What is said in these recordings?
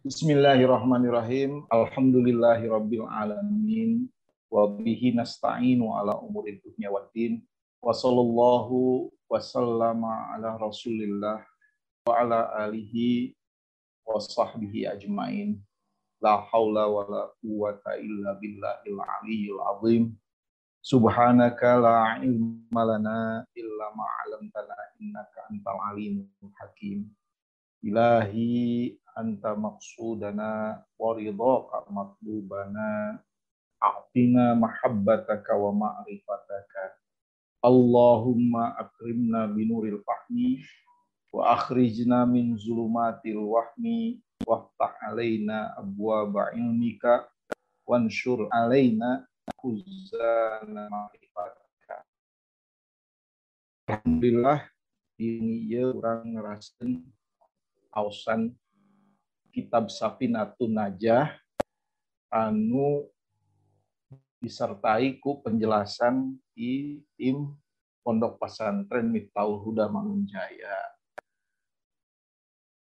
Bismillahirrahmanirrahim. Alhamdulillahirabbil alamin wa bihi nasta'inu ala umurid dunya waddin. Wa sallallahu wa sallama ala Rasulillah wa ala alihi wa sahbihi ajmain. La haula wa la quwwata illa billahil aliyyil azim. Subhanaka la ilma lana illa ma 'allamtana innaka antal alimul hakim. Ilahi anta maqsudana wa ridhaka matlubana, a'tina mahabbataka wa ma'rifataka. Allahumma akrimna binuril fahmi wa akhrijna min zulumatil wahmi waftah alaina abwaba ilmika wanshur alaina khuzana ma'rifataka. Alhamdulillah ini ieu urang ngerasakeun ausan kitab Safinatun Najah anu disertai ku penjelasan di tim Pondok Pesantren Miftahul Huda Mangunjaya.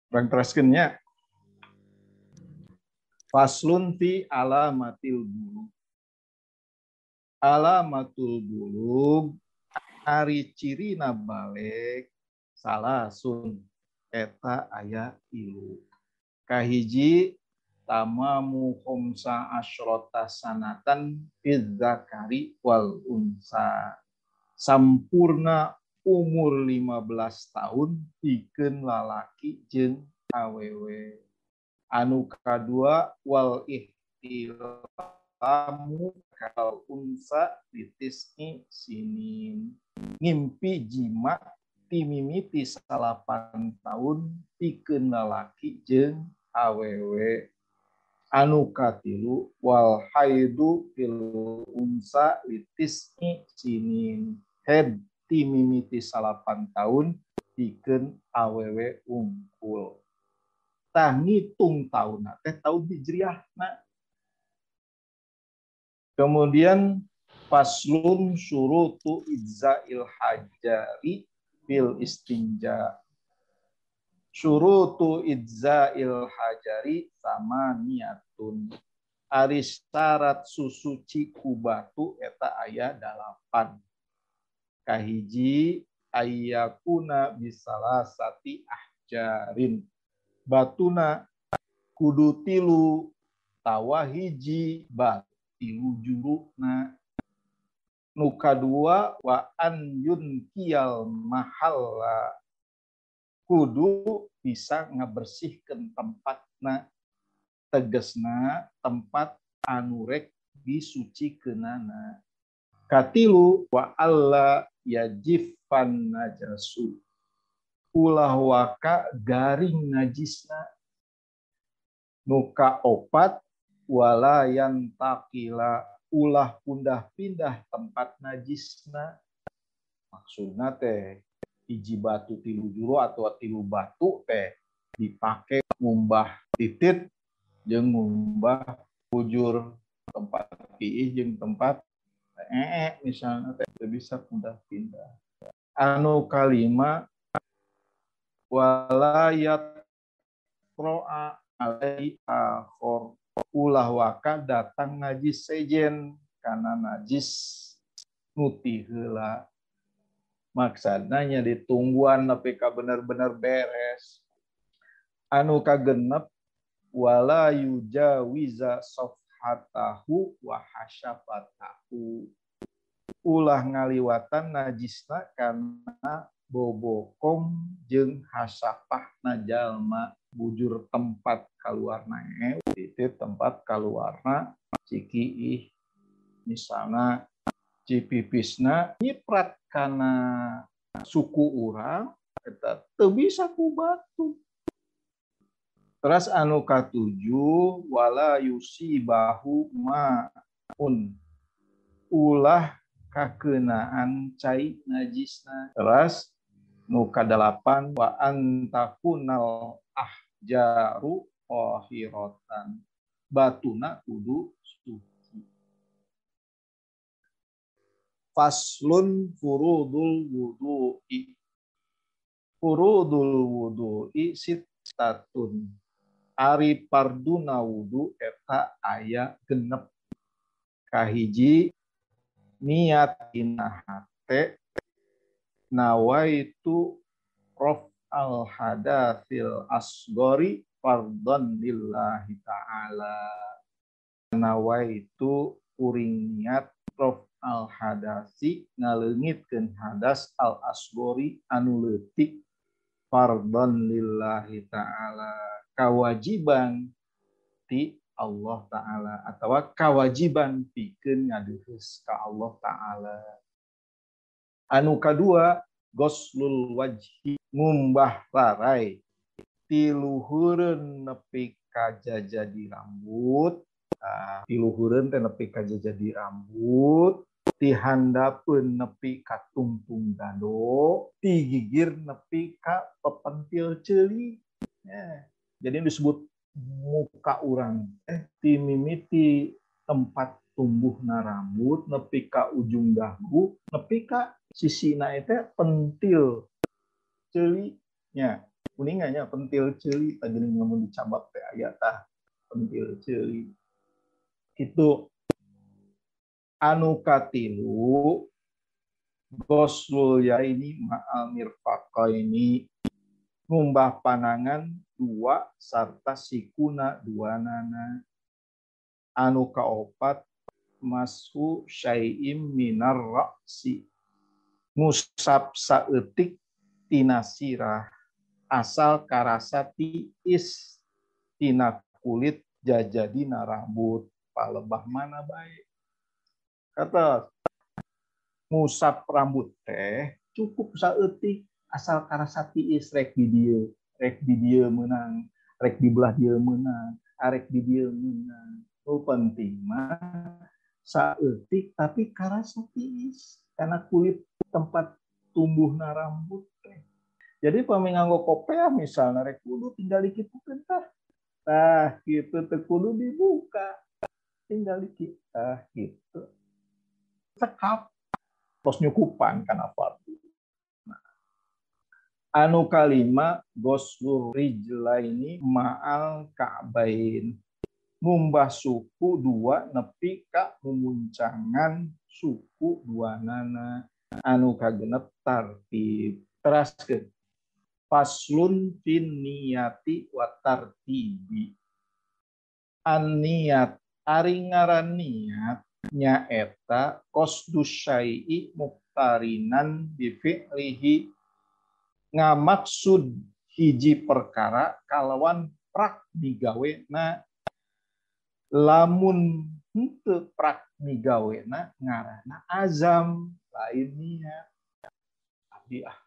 Urang teraskeun nya. Faslun fi alamatil bulug. Alamatul bulug ari cirina balik salasun eta aya tilu. Kahiji tamamu khamsa asyrata sanatan fizzakari wal unsa. Sampurna umur 15 tahun pikeun lalaki jeung awewe. Anu kadua wal ihtilamu kal unsa litisni sinin. Ngimpi jima timimiti 8 tahun pikeun lalaki jeung awewe. Anu katilu wal haidu fil unsa litisni sinin. Head timimiti 8 tahun pikeun awewe unggul. Tah ngitung taunna teh taun hijriahna. Kemudian faslun syurutu ijza'il hajari fil istinja. Syurutu ijza'il hajari samaniyatun. Ari syarat susuci ku batu eta aya 8. Kahiji ayyakuna bisalasati ahjarin. Batuna kudu tilu tawa hiji batu tilu juruna. Nu kadua wa an yunkiyal mahalla. Kudu bisa ngabersihkeun tempatna, tegesna tempat anu rek disucikeunana. Katilu wa alla yajifan najasu. Ulah waka garing najisna. Nu kaopat wala yantakila, ulah pindah-pindah tempat najisna. Maksudna teh hiji batu tilu juru atau tilu batu teh dipake ngumbah titit jeung ngumbah bujur tempat kiih jeung tempat misalnya teh bisa pindah-pindah. Anu kalima wala yatro'a alai akhor, ulah waka datang najis sejen karena najis nuti heula. Maksudna nya ditungguan nepi ka bener-bener beres. Anu kagenep wala yujawiza safhatahu wa hasyafatahu. Ulah ngaliwatan najisna kana bobokong jeung hasapahna jalma, bujur tempat kaluarna itu tempat kaluarna cikiih. Misalna cipipisna nyiprat kana suku urang eta teu bisa ku batu. Terus anu katujuh wala yusibahu ma'un, ulah kakeunaan cai najisna. Terus nu kadalapan wa antakunal ahjaru qahiratan, batuna kudu suci. Faslun furudul wudu'i. Furudul wudu'i sittatun. Ari farduna wudu eta aya 6. Kahiji niat dina hate nawaitu raf'al hadatsil asghari fardhan lillahi ta'ala. Nawaitu kuring niat raf'al hadasi ngaleungitkeun hadas al asghari anu leutik fardhan lillahi ta'ala, kawajiban ti Allah ta'ala atawa kawajiban pikeun ngadeuheus ka Allah ta'ala. Anu kadua ghoslul wajhi ngumbah rarai ti luhureun nepi ka jajadi rambut. Ti luhureun teh nepi ka jajadi rambut, ti handapeun nepi ka tungtung dado, ti gigir nepi ka pepentil ceuli. Ya. Jadi disebut muka urang ti mimiti tempat tumbuhna rambut nepi ka ujung dagu nepi ka sisina eta pentil ceuli nya. Kuninga nya pentil ceuli tadi lamun dicabak teh aya tah pentil ceuli. Kitu. Anu katilu ghoslul yaini ma'al mirfaqaini ngumbah panangan dua sarta sikuna dua nana. Anu kaopat mashu syai'im minar ra'si ngusap saeutik tina sirah asal karasa tiis tina kulit jajadina rambut palebah mana bae. Kata ngusap rambut teh cukup saeutik asal karasa tiis rek di dieu meunang, rek di belah dieu meunang, arek di dieu meunang. Nu penting mah saeutik tapi karasa tiis karena kulit tempat tumbuhna rambut teh. Jadi pami nganggo kopeah misalna rek kudu tinggal dikitukeun tah. Tah kitu teu kudu dibuka. Tinggal dikit tah kitu. Cekap tos nyukupan kana fardu. Nah. Anu kalima ghoslur rijlaini ma'al ka'bain. Ngumbah suku dua nepi ka mumuncangan suku dua nana. Anu kagenep tartib. Teraskeun. Faslun fin niyati wa tartibi. An niat ari ngaran niat nyaeta qasdu syai'i muqtarinan bi fi'lihi ngamaksud hiji perkara kalawan prak migawena. Lamun henteu prak migawena ngaranna azam lain niat. Abdi ah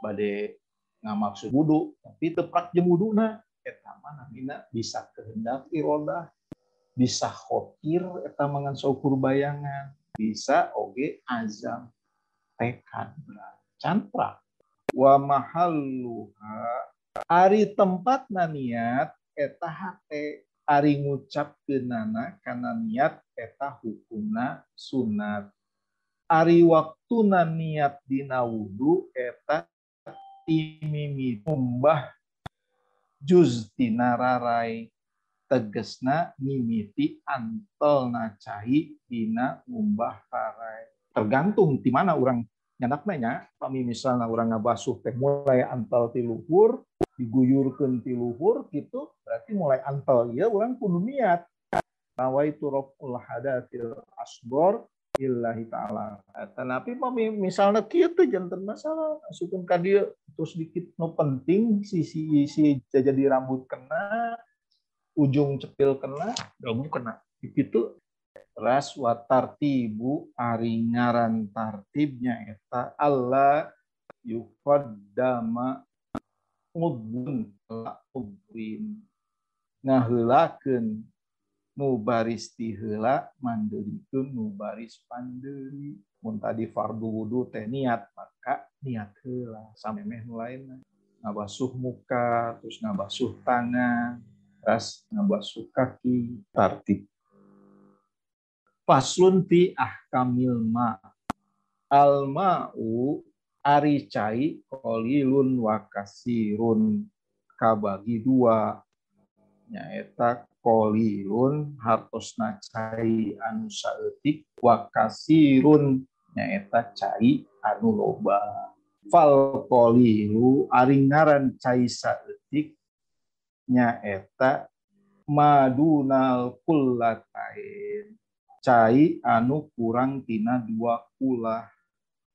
bade ngamaksud wudu tapi teu prak jeung wuduna eta mah namina bisa kehendak irodah, bisa khotir eta mangan saukur bayangan, bisa oge azam tekad cantra. Wa mahalluha ari tempatna niat eta hate, ari ngucapkeunana kana niat eta hukumna sunat. Ari waktuna niat dina wudu eta timimi ngumbah juz tina rarai, tegesna mimiti antelna cai dina ngumbah rarai. Tergantung di mana urang nyandakna nya. Pami misalna urang ngabasuh teh mulai antel ti luhur, diguyurkeun ti luhur gitu, berarti mulai antel ieu urang kudu niat. Nawaitu raf'ul hadatsil asghar lillahi ta'ala. Tapi pami misalna kieu teh janten masalah, asupkeun ka dieu terus dikit nu penting sisi isi jadi rambut kena, ujung cepil kena, dagu kena. Gitu. Ras wa tartibu ari ngaran tartibnya eta Allah yuqaddama udhun la udwin. Ngaheulakeun nu baris ti heula mandeurikeun nu baris pandeuri. Mun tadi fardu wudu teh niat, maka niat heula samemeh nu lainna. Ngabasuh muka, terus ngabasuh tangan, terus ngabasuh kaki, tartib. Faslun fi ahkamil ma. Al ma'u ari cai qalilun wa kasirun kabagi dua. nyaeta qalilun hartosna cai anu saeutik wa kasirun nyaeta cai anu loba. Fal qalilu ari ngaran cai saeutik nyaeta madunal kullatain cai anu kurang tina dua kulah.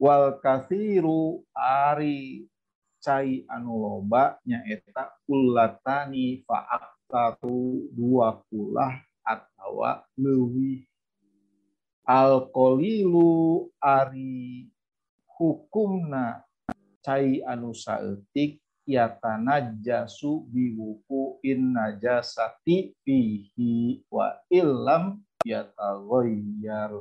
Wal kathiru ari cai anu loba nyaeta kullatani fa aktsaru dua kulah atawa leuwih. Al qalilu ari hukumna cai anu saeutik yatanajjasu biwuqu'in najasati fihi wa illam yataghayyar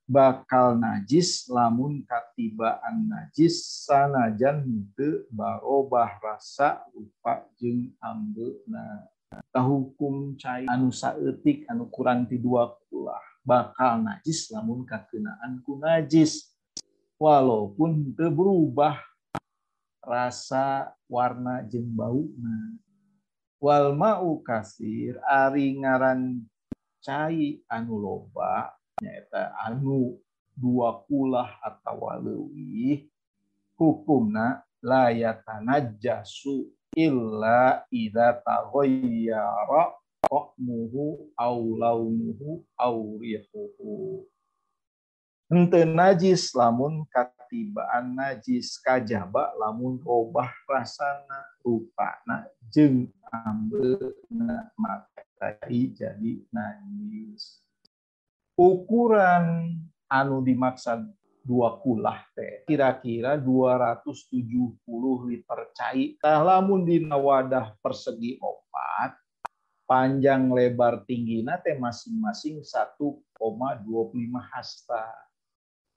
bakal najis lamun katibaan najis sanajan henteu barobah rasa rupa jeung ambeuna. Tahukum cai anu saeutik anu kurang ti dua kulah bakal najis lamun kakenaan ku najis walaupun henteu berubah rasa warna jeung bauna. Wal ma'u kasir ari ngaran cai anu loba nyaeta anu dua kulah atawa leuwih hukumna la yatanajjasu illa idza taghayyara ta'muhu aw launuhu aw rihuhu. Henteu najis lamun katibaan najis kajaba lamun robah rasana rupana jeung ambeuna maka jadi najis. Ukuran anu dimaksud dua kulah teh kira-kira 270 liter cai. Tah lamun dina wadah persegi opat panjang lebar tinggina teh masing-masing 1,25 hasta.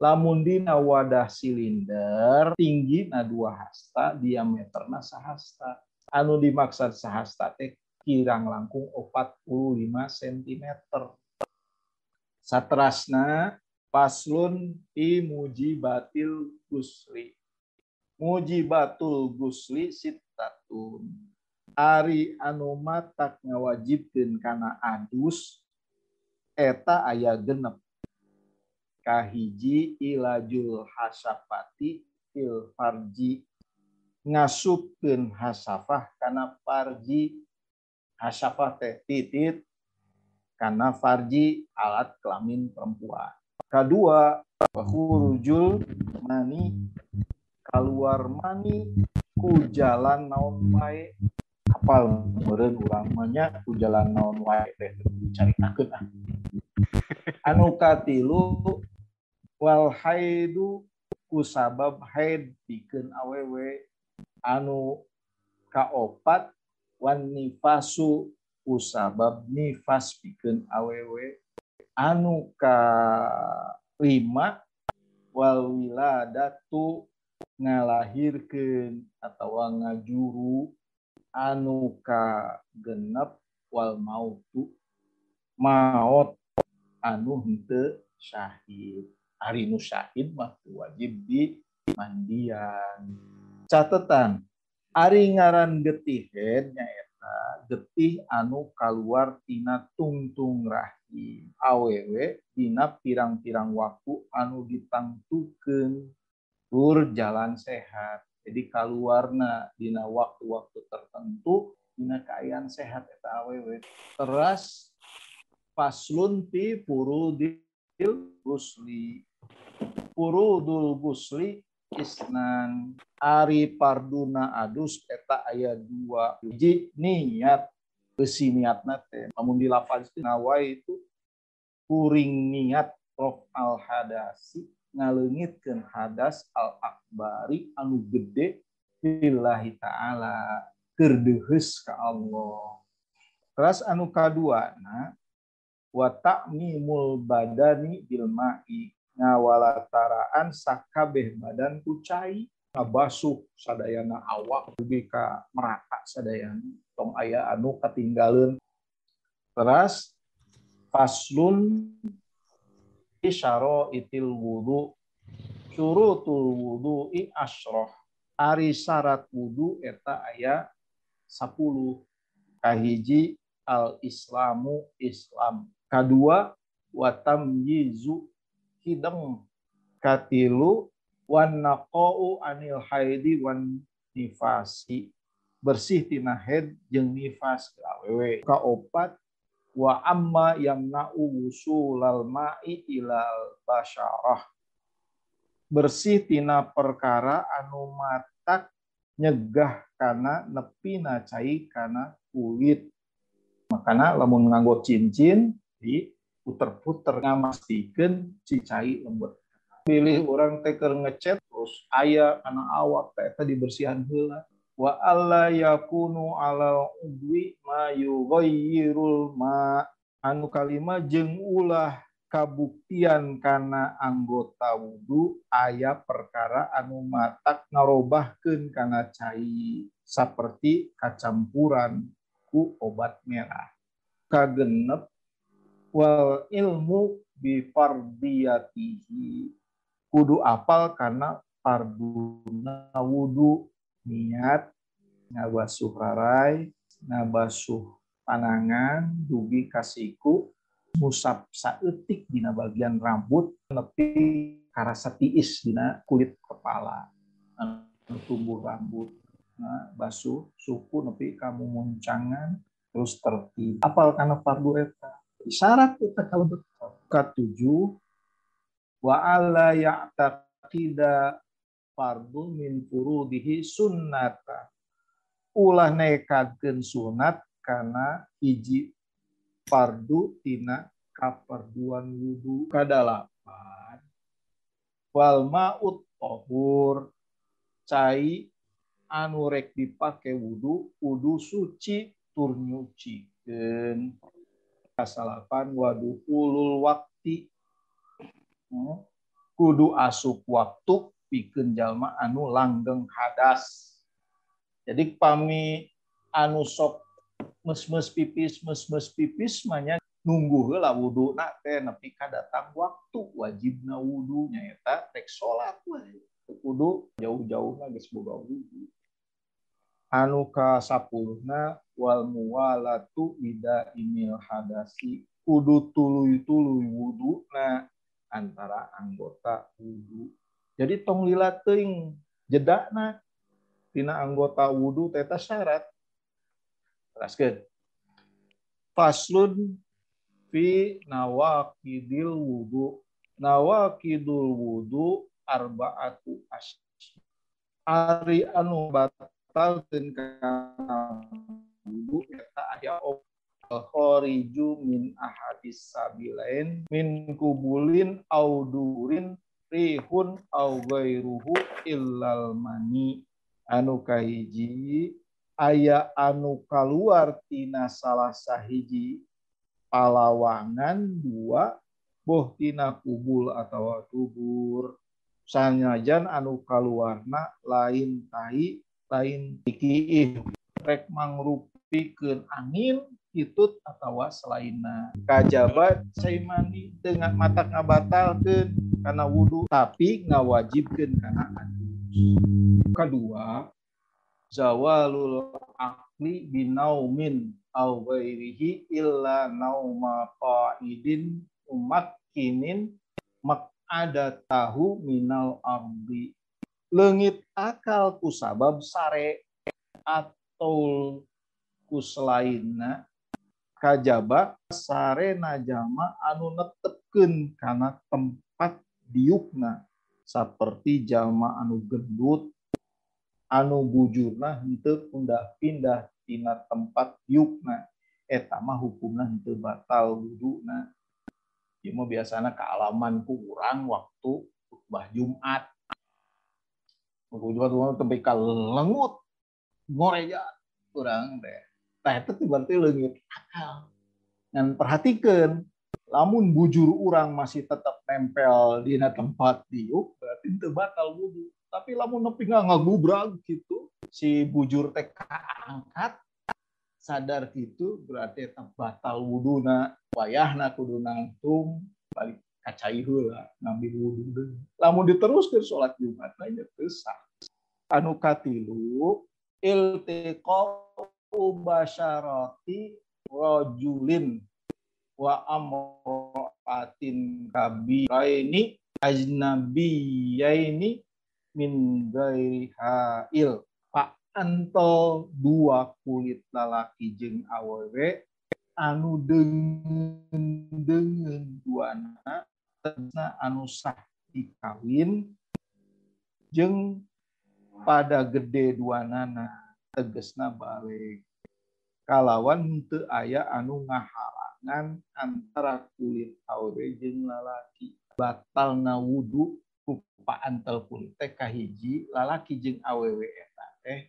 Lamun dina wadah silinder tinggina 2 hasta, diameterna sahasta. Anu dimaksud sahasta teh kirang langkung 45 cm. Satrasna paslon fi mujibatil gusli. Mujibatul gusli sittatun. Ari anu matak ngawajibkeun kana adus eta aya genep. Kahiji ilajul hasafati fil farji. Ngasupkeun hasafah kana farji. Hasafah teh titit kana farji alat kelamin perempuan. Kedua, khurujul mani kaluar mani ku jalan naon wae. Apal meureun urang mah nya ku jalan naon wae teh dicaritakeun ah. Anu katilu wal haidu ku sabab haid pikeun awewe. Anu kaopat wan nifasu ku sabab nifas pikeun awewe. Anu kalima wal wiladatu ngalahirkeun atawa ngajuru. Anu kagenep wal mautu maot anu henteu syahid. Ari nu syahid mah wajib di mandian. Catetan ari ngaran getih head nyaeta getih anu kaluar tina tungtung rahim awewe dina pirang-pirang waktu anu ditangtukeun tur jalan sehat. Jadi kaluarna dina waktu-waktu tertentu dina kaayaan sehat eta awewe. Teras faslun fi furudil gusli. Furudul gusli isnan ari parduna adus eta aya dua. Hiji niat besi niatna teh lamun dilafazkeun nawaitu kuring niat rof al hadasi ngaleungitkeun hadas al akbari anu gede lillahi ta'ala keur deuheus ka Allah. Teras anu kaduana wa ta'mimul badani bil ma'i ngawalataraan sakabeh badan ku cai ngabasuh sadayana awak dugi ka merata sadayana tong aya anu katinggaleun. Teras faslun syara'itil wudu syurutul wudu'i asyrah. Ari syarat wudu eta aya 10. Kahiji al islamu islam, kadua wa tamyizu hideng, katilu wan naqau anil haidi wan nifasi, bersih tina haid jeung nifas awewe. Kaopat wa amma yamna'u wusulal ma'i ilal basyarah, bersih tina perkara anu matak nyegah kana nepina cai kana kulit. Makana lamun nganggo cincin di puter-puter ngamastikeun cicai lembut. Pilih urang teh keur ngecet terus aya kana awak teh eta dibersihan heula. Wa alla yakunu alal udwi ma yughayyirul ma, anu kalima jeung ulah kabuktian kana anggota wudu aya perkara anu matak ngarobahkeun kana cai saperti kacampuran ku obat merah. Kagenep wal ilmu bi fardiyatihi, kudu apal kana farduna wudu, niat ngabasuh rarai, ngabasuh panangan dugi kasiku, ngusap saeutik dina bagian rambut nepi karasa tiis dina kulit kepala anu tumbuh rambut. Nah, basuh suku nepi ka mumuncangan terus tertib. Apal kana fardu eta. Syarat eta kalebet. Katujuh wa alla ya'taqida fardu min furudihi sunnata, ulah nekadkeun sunat kana hiji fardu tina kaparduan wudu. Kadalapan wal ma'ut tahur, cai anu rek dipake wudu kudu suci tur nyucikeun. Kasalapan waduhulul waqti, kudu asup waktu pikeun jalma anu langgeng hadas. Jadi pami anu sok mes-mes pipis manya nunggu heula wuduna teh nepi ka datang waktu wajibna wudu nyaeta rek salat we. Kudu jauh-jauhna geus boga wudu. Anu ka 10-na wal muwalatu bida imil hadasi, kudu tuluy-tuluy wuduna antara anggota wudu. Jadi tong lila teuing jedana tina anggota wudu teh syarat. Teraskeun. Faslun fi nawaqidil wudu. Nawaqidul wudu arba'atu asy. Ari anu batalkeun kana wudu eta aya al-khariju min ahadis sabilain min kubulin au durin rihun au ghairuhu illal mani. Anu kahiji aya anu kaluar tina salah sahiji palawangan dua boh tina kubul atawa dubur, sanajan anu kaluarna lain tai lain kiih rek mangrupikeun angin hitut atawa selainna. Kajaba cai mani teu matak ngabatalkeun kana wudu tapi ngawajibkeun kana adus. Kedua, zawalul aqli binaumin aw ghairihi illa nauma qa'idin umakkinin maq'adatahu minal ardi. Leungit akal ku sabab sare atau ku selainna kajaba sarena jama anu netepkeun kana tempat diukna saperti jalma anu gendut anu bujurna henteu pindah-pindah tina tempat diukna, eta mah hukumna henteu batal wuduna. Ieu mah biasana kaalaman ku urang waktu khutbah Jumat. Khutbah Jumat urang tepi ka lengut ngoreja urang teh. Tah eta teh berarti leungit akal. Ngan perhatikeun lamun bujur urang masih tetap nempel dina tempat diuk berarti teu batal wudu. Tapi lamun nepi ngagubrag gitu si bujur teh kaangkat sadar gitu berarti eta batal wuduna. Wayahna kudu nangtung balik ka cai heula ngambil wudu deui. Lamun diteruskeun salat Jumat nya teu sah. Anu katilu iltiqa'u basyarati rajulin wa amra'atin kabiraini ajnabiyaini min ghairi ha'il. Paantel dua kulit lalaki jeung awewe anu deungeun duana tegasna anu sah dikawin jeung pada gede duanana tegesna balik kalawan teu aya anu ngahalangan antara kulit awewe jeung lalaki. Batalna wudu ku paantel kulit teh kahiji lalaki jeung awewe eta teh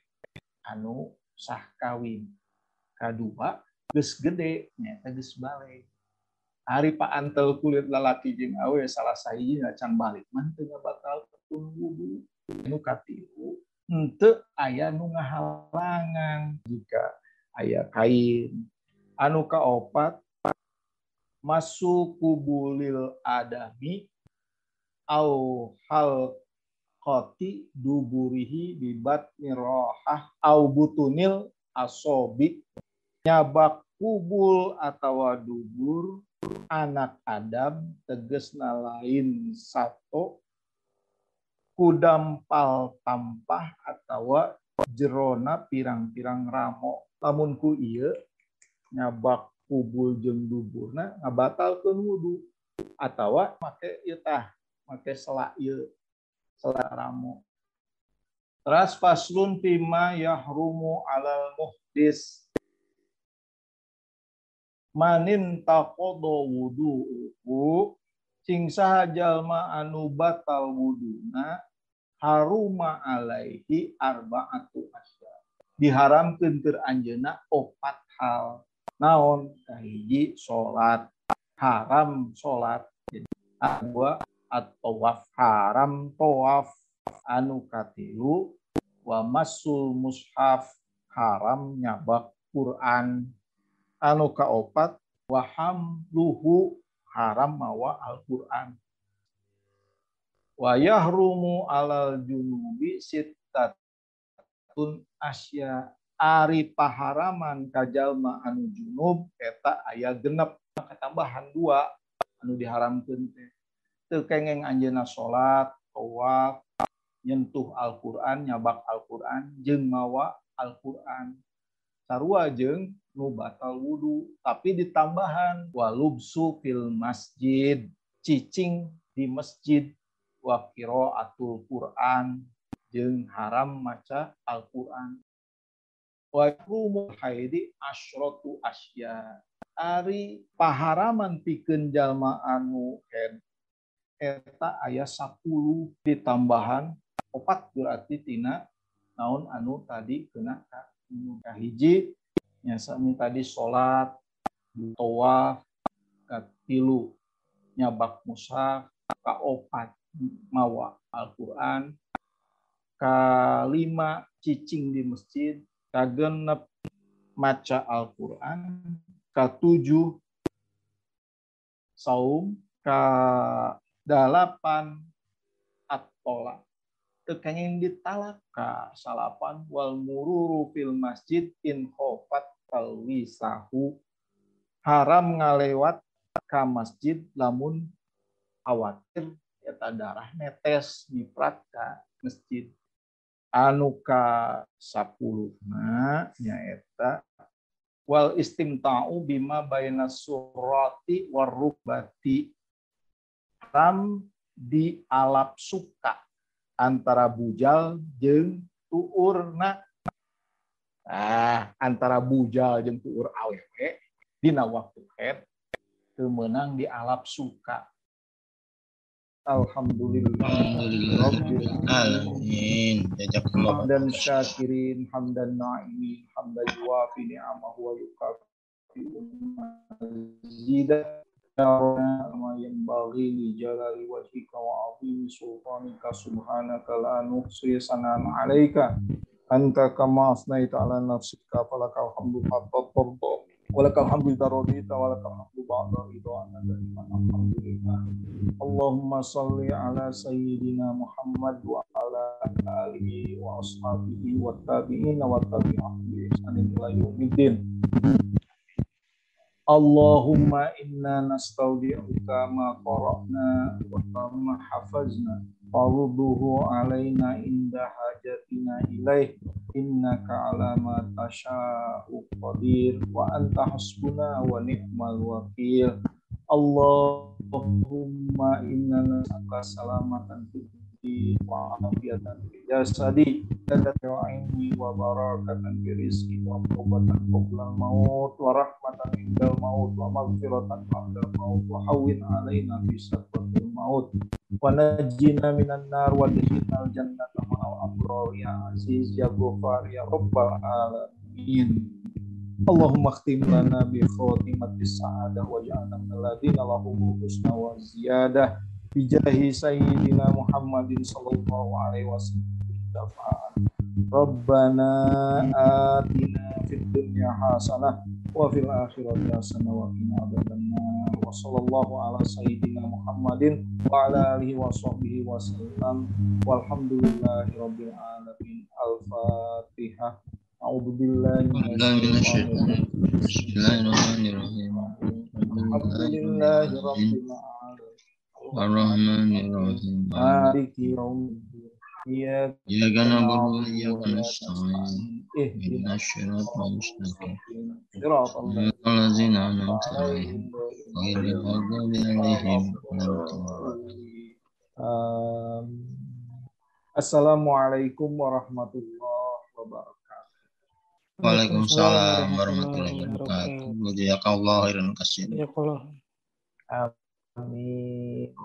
anu sah kawin, kadua geus gede nyaeta geus balik. Ari paantel kulit lalaki jeung awewe salah sahijina can balik mah teu ngabatalkeun wudu. Anu katilu henteu aya nu ngahalangan jika aya kain. Anu kaopat masuk kubulil adami au halqati duburihi bibat mirohah au butunil asobi. Nyabak kubul atawa dubur anak Adam tegesna lain sato kudampal tampah atawa jerona pirang-pirang ramo. Lamun ku ieu nyabak kubul jeung duburna ngabatalkeun wudu atawa make ieu tah, make sela ieu, sela ramo. Teras faslun fima yahrumu alal muhdis. Manin taqada wudu'uhu cing saha jalma anu batal wuduna haruma alaihi arba'atu asya. Diharamkeun keur anjeunna opat hal. Naon? Kahiji salat, haram salat. Jadi dua at-tawaf, haram tawaf. Anu katilu wa masul mushaf, haram nyabak Quran. Anu kaopat wa hamluhu, haram mawa Al-Quran. Wa yahrumu alal junubi sittatun asya. Ari paharaman kajalma anu junub eta aya genep, katambahan dua anu diharamkeun teh. Teu kengeng anjeunna salat, tawaf, nyentuh Al-Quran, nyabak Al-Quran, jeung mawa Al-Quran. Sarua jeung nu batal wudu, tapi ditambahan walubsu fil masjid, cicing di masjid, wa qiraatul Quran, jeung haram maca Al-Quran. Wa yahrumu haidi asyratu asya. Ari paharaman pikeun jalma anu haid eta aya 10 ditambahan opat berarti tina naon anu tadi kena ka kahiji nya sami tadi salat, tawaf, katilu nyabak mushaf, kaopat mawa Al-Qur'an, kalima cicing di masjid, kagenep maca Al-Qur'an, katujuh saum, kadalapan at-tolak. Teu kenging ditalak ka salapan wal mururu fil masjid in khofat talwisahu. Haram ngalewat ka masjid lamun khawatir eta darah netes nyiprat ka masjid. Anu ka 10 na nyaeta wal istimta'u bima baina surati warukbati. Haram di alap suka antara bujal jeung tuurna. Ah, antara bujal jeung tuur awewe dina waktu haid teu meunang di alap suka. Alhamdulillah rabbil alamin. Hamdan syakirin, hamdan na'imin, hamdan yuwafi ni'amahu wa yukafi mazidah. Ma yanbaghi li jalali wajhika wa 'azimi sultanika. Subhanaka la nuhsi sana'an 'alaika anta kama asnaita 'ala nafsika falakal hamdu hatta tarda wa lakal hamdu idza radita wa lakal hamdu ba'da ridha. Alhamdulillah. Allahumma shalli ala sayyidina Muhammad wa ala alihi wa ashabihi wa tabi'ina wa tabi'ahum bi ihsanin ila yaumiddin. Allahumma inna nastaudi'uka ma qara'na wa ma hafazna farudduhu alaina inda hajatina ilaih innaka ala ma tasha'u qadir wa anta hasbuna wa ni'mal wakil. Allahumma inna nas'aluka salamatan fid din wa afiyatan fil jasadi wa ilmi wa barakatan fi rizqi wa taubatan qoblal maut wa rahmatan indal maut wa maghfiratan ba'dal maut wa hawwin alaina fi sakratil maut wa najjina minan nar wa adkhilnal jannata ma'al abrar ya aziz ya ghafar ya rabbal alamin. Allahumma khtim lana bi khatimatis sa'adah waj'alna minal ladzina lahumul husna wa ziyadah bijahi sayyidina Muhammadin sallallahu alaihi wasallam. Rabbana atina fid dunya hasanah wa fil akhirati hasanah wa qina adzabannar. Wa sallallahu ala sayyidina Muhammadin wa ala alihi wa sahbihi wasallam. Walhamdulillahi rabbil alamin. Al-Fatihah. A'udzu billahi minasyaitonir rajim. Bismillahirrahmanirrahim. Alhamdulillahi rabbil alamin. Ar-Rahmanir-Rahim. Maliki yaumiddin. Iyyaka na'budu wa iyyaka nasta'in. Ihdinas siratal mustaqim. Siratal ladzina an'amta 'alaihim ghairil maghdubi 'alaihim waladdallin. Assalamualaikum warahmatullahi wabarakatuh. Waalaikumsalam warahmatullahi wabarakatuh. Jazakallahu khairan katsiran. Amin.